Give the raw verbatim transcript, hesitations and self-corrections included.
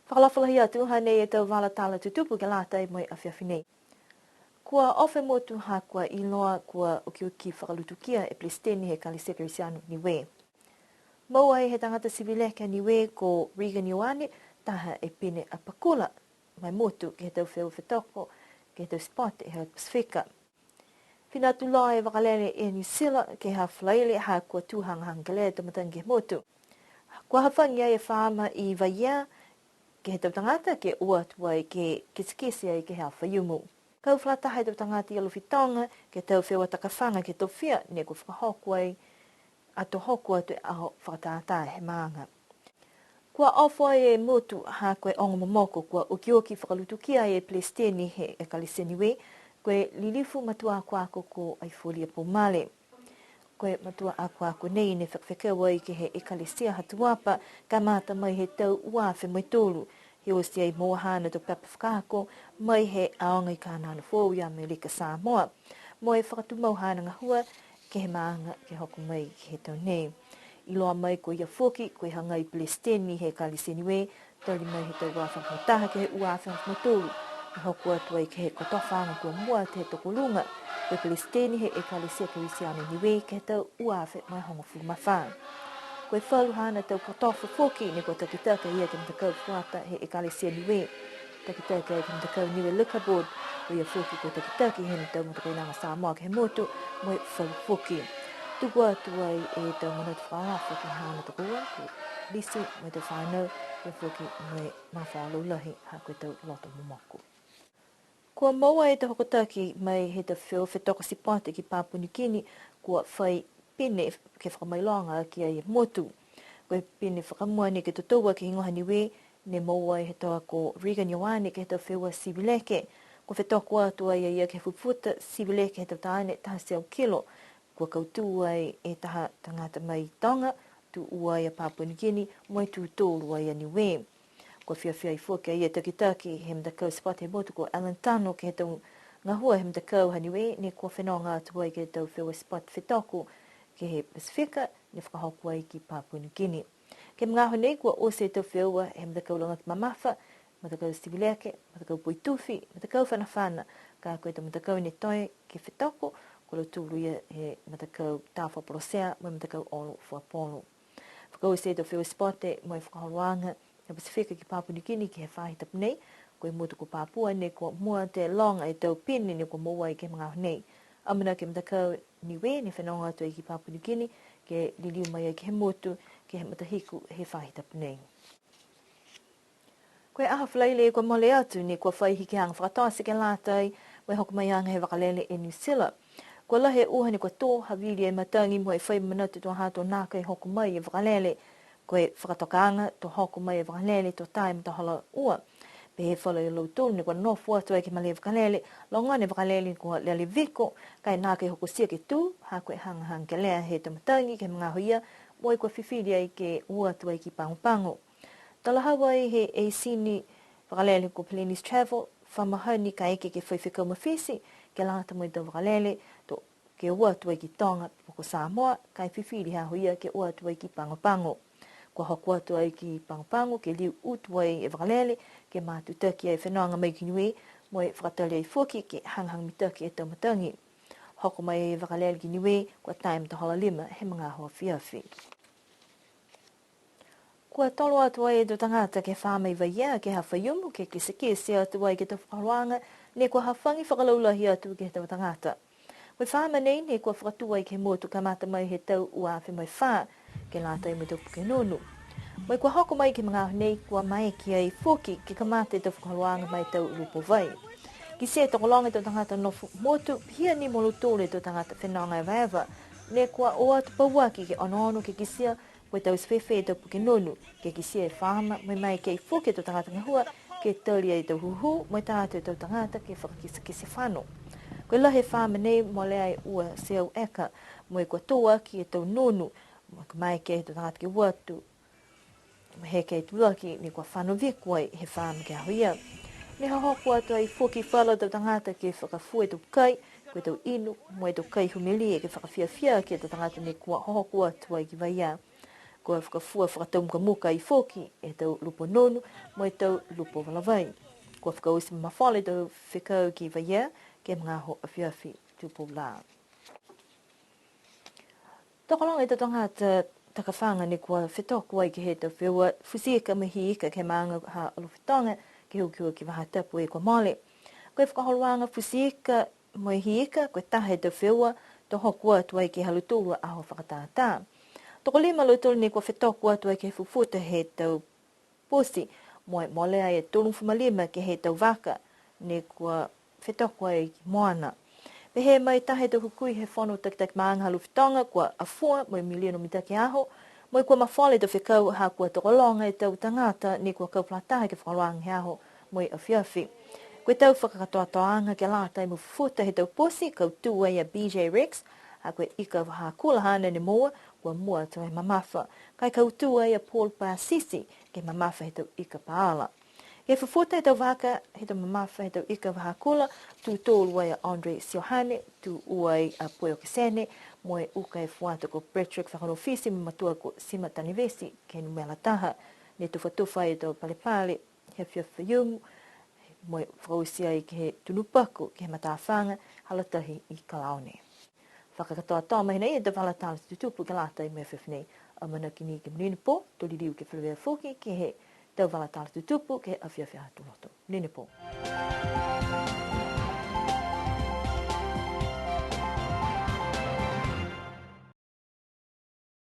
Fakaalofa lahi atu, hanei e tau vala tala tutupu ke lata mo e afiafi nei. Kua ofe motu ha kua iloa kua okioki fakalutukia e Pelesiteni he Ekalesia Kerisiano Niue. Moua he tagata sivi leke a Niue ko Reagan Ioane, taha e pine apakula ma e motu ke he tau feua fetoko, ke he tau sipote he Pasifika. Fina atu loa e vakalele Air New Zealand ke he Falaile ha kua tū hagahaga kelea e tau matagi ke he motu. Kua hafagi ai e faama i Vaiea ke he tau tagata ke o atu ai ke kitekite ai ke he aho Faiumu. Kau fakalataha e tau tagata i Alofi Toga ke he tau feua takafaga ke he tofia ne kua fakahoko ai ato hoko atu e aho fakatātā he maaga. Kua ofo ai e motu ha ko e ogo momoko kua okioki fakalutukia e Pelesiteni he Ekalesia Niue, ko e lilifu matua akoako ko Aifolia Pomale. Ko e matua akoako nei ne fekafekau ai ke he Ekalesia ha Tuapa, kamata mai he tau ua afe mo e tolu, he oti ai mo haana tau pepa fakaako mai he aoga i Kanana Foou i Amelika Samoa, mo e fakatumau haana gahua ke he maaga ke hoko mai ke he tau nei. Iloa mai ko ia foki ko e hagai Pelesiteni he Ekalesia Niue, tali mai he tau ua afe mo taha ke he ua afe mo tolu, ne hoko atu ai ke he kotofaaga kua mua atu he tokoluga ko e Pelesiteni he Ekalesia Kerisiano Niue ke he tau ua afe mo e hogofulu ma fā. Ko e falu haana tau kotofa foki ne kua takitaki a ia ke he matakau fuata he Ekalesia Niue. Takitaki ai ke he matakau Niue Liquor Board, ko ia foki kua takitaki he tau matakainaga Samoa ke he motu, mo e falu foki. Tuku atu ai e tau manatu fakaalofa ke he haana tokoua, ko Lisi mo e tau fanau, ko ia foki mo e magafaoa laulahi ha ko e tau loto momoko. Kua moua e tau hokotaki mai he tau feua fetoko sipote ki Papua Niu Kini, kua fai pine ke fakamailoga aki ai e motu. Ko e pine fakamua nei ke totou aki he higoa ha Niue, ne moua ai he toa ko Reagan Ioane ke he tau feua sivi leke. Kua fetoko atu ai a ia ke he fufuta sivi leke he tau taane taha e teau kilo. Kua kautū ai e taha tagata mai Toga, tū ua ai a Papua Niu Kini, mo e tū tolu ai a Niue. Kua fiafia ai foki a ia e takitaki he matakau sipote he motu ko Alan Tano ke he tau gahua he matakau ha Niue, ne kua fenoga atu ai ke he tau feua sipote fetoko ke he Pasifika, ne fakahoko ai ki Papua Niu Kini. Ke he magaaho nei kua oti e tau feua he matakau lagaki mamafa, matakau sivi leke, matakau poitufi, matakau fanafana, ka ko e tau matakau ne toe ke fetoko, ko lautolu ia he matakau tā fakapolosea, mo e matakau olo fuapolo. Fakaoti e tau feua sipote mo e fakaholoaga he Pasifika ki Papua Niu Kini ke he faahi tapu nei, ko e motu ko Papua ne kua mua atu e loga e tau pine ne kua moua ai ke he magaaho nei. Amanaki e matakau Niue ne fenoga atu ai ki Papua Niu Kini, ke liliu mai ai ke he motu, ke he matahiku he faahi tapu nei. Ko e aho Falaile kua mole atu ne kua fai hikiaga fakatote ke lata mo e hoko mai aga he vakalele Air New Zealand. Kua lahi e uha ne kua tō, havili e matagi mo e fai manatu to ha to nākai hoko mai e vakalele. Ko e fakatokaaga to hoko mai e vakalele to tā e matahola ua. Pehē e falu a lautolu ne kua nofo atu ai ke he malē vakalele, logona e vakalele kua lele viko, ka e nākai hokotia ke tū, ha ko e hagahaga kelea he tau matagi ke he magaaho ia, mo e kua fifili ai ke o atu ai ki Pago Pago. Talahau ai he eisini vakalele ko Peleni's Travel, fa mahani kaeke ke fai fekau mafiti, ke lata mo e tau vakalele, to ke o atu ai ki Toga, po ko Samoa, ka e fifili haho ia ke o atu ai ki Pago Pago. Kua hoko atu ai ki Pago Pago, ke liu utu ai e vakalele, ke matutaki ai e fenoga mai ki Niue, mo e fakatali ai foki ke hagahaga mitaki e tau matagi. Hoko mai e vakalele ki Niue, kua tā e matahola lima he magaaho afiafi. Kua tolo atu ai e tau tagata ke he faama i Vaiea, ke he aho Faiumu, ke kitekite atu ai ke he tau fakaholoaga, ne kua hafagi fakalaulahi atu ke he tau tagata. Ko e faama nei, ne kua fakatū ai ke he motu kamata mai he tau ua afe mo e fā, ke lata mo e tau puke nonu. Mo e kua hoko mai ke he magaaho nei, kua maeke ai foki ke kamata e tau fakaholoaga ma e tau lupo vai. Kitia e tokologa e tau tagata nofo motu, pihia ni mo lautolu e tau tagata fenoga evaeva, ne kua o atu pauaki ke onoono ke kitia, ko e taute fēfē e tau puke nonu, ke kitia e faama, mo e maeke ai foki e tau tagata gahua, ke tali e tau hūhū, mo e tā atu e tau tagata ke fakakitekite fano. Ko e lahi e faama nei, molea e ua e teau eka, mo e kua tō aki e tau nonu, mo e kua maeke e tau tagata ke o atu, mo e heke e tulaki, ne kua fano viko ai he faama ke he aho ia. Ne hohoko atu ai foki falu a tau tagata ke fakafua e tau kai, ko e tau inu, mo e tau kai humelie ke fakafiafia aki e tau tagata ne kua hohoko atu ai ki Vaiea. Kua fakafua fakataumukamuka ai foki e tau lupo nonu mo e tau lupo valavai. Kua fakaoti mafola e tau fekau ki Vaiea ke he magaaho afiafi tupou lā. Tokologa e tau tagata takafaga ne kua fetoko ai ke he tau feua futi ika mo e hī ika ke he maaga ha Alofi Toga ke he ukiuki faahi tapu kua mole. Ko e fakaholoaga futi ika mo e hī ika, ko e taha he tau feua to hoko atu ai ke he ha lautolu a aho fakatātā. Tokolima a lautolu ne kua fetoko atu ai ke he fufuta he tau poti, mo e molea e tolugofulu ma lima ke he tau vaka ne kua fetoko ai ki moana. Pehē mai taha he tau hukui he fono takitaki maaga ha Alofi Toga, kua afua mo e miliona mitaki e aho, mo e kua mafola e tau fekau ha kua tokologa e tau tagata ne kua kau fakalataha ke he fakaholoaga he aho mo e afiafi. Ko e tau fakakatoatoaga ke lata mo e fufuta he tau poti, kautū ai a B J Rex, ha ko e ika vahakula haana ne moua, kua mua atu e mamafa. Ka e kautū ai a Paul Pasisi ke he mamafa he tau ika paala. Ke he fufuta he tau vaka, he tau mamafa he tau ika vahakula, tū tolu ai a Andre Siohane, tū ua ai a Poe Okesene, mo e uka e fuata ko Patrick Fakanofisi mo e matua ko Sima Tanivesi ke he numela taha. Ne tufatufa ai e tau palepale he afiafi Faiumu, mo e fakaoti ai ke he tunu paku ke he matafaga ha Latahi i Kalaone. Fakakatoatoa mai nei e tau vala tala tutupu ke lata mo e afiafi nei. Amanaki ni ke monuina e pō, to liliu ke feleveia foki ke he tau vala tala tutupu ke he afiafi Aho Tuloto. Monuina e pō.